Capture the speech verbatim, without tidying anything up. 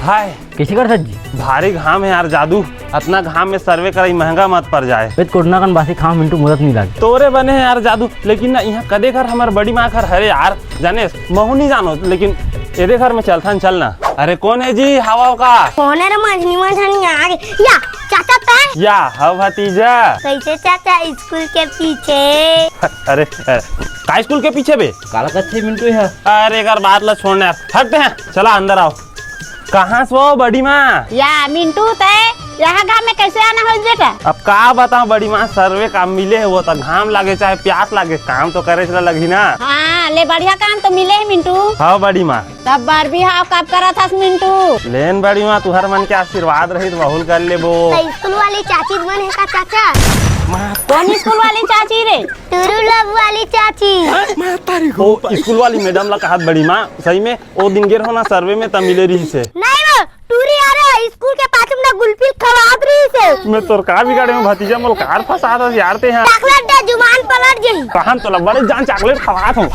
हाय। कइसे करथस जी? भारी घाम हे यार जादू, अतना घाम में सर्वे करई महंगा मत पर जाए। ए त कोटना कन बासी खाव मिंटू, मोला त नइ लागे। तोरे बने हे यार जादू, लेकिन ना इहाँ कदे घर हमर बड़ी माँ घर हरे यार, जानेस, महू नइ जानों, लेकिन एदे घर में चलथन, चल ना। अरे कोन हे जी, हवा का? कोन हे रे मंझनी मंझनी आ गे? या, चाचा तैं? या, हव भतीजा। कइसे चाचा, स्कूल के पीछे? अरे, अरे, का स्कूल के पीछे बे? काला कथे मिंटू हे? अरे एकर बात ला छोड़ ना यार, हटते हैं, चला अंदर आव। कहाँ से हो बड़ी माँ? या मिंटू, तैं यहाँ घाम में कइसे आना होइस बेटा? अब का बताओं बड़ी माँ, सर्वे काम मिले हे, वो तो घाम लागे चाहे प्यास लागे, काम तो करे ला लगही ना। हाँ, ले बढ़िया काम तो मिले हे मिंटू। हाँ बड़ी माँ। तब बर बिहाव कब करत हस मिंटू? लेन बड़ी माँ, तुहर मन के आशीर्वाद रही त वहू ल कर लेबो। त स्कूल वाली चाची बने हे का चाचा? कोन स्कूल वाली चाची रे? टुरू लव वाली चाची। ओ स्कूल वाली मैडम ला कहत बड़ी माँ, सही में ओ दिन गे रहों ना सर्वे में त मिले रहिस हे। नहीं वो टूरी यार स्कूल के पाछू में ना गुल्फी खवात रहिस हे। मैं तोर का बिगाड़े हँव भतीजा, मोला कार फँसात हस यार तैं हा। चॉकलेट दे, जुबान पलट जाही। कहन तोला बड़े जान चॉकलेट खवात हँव।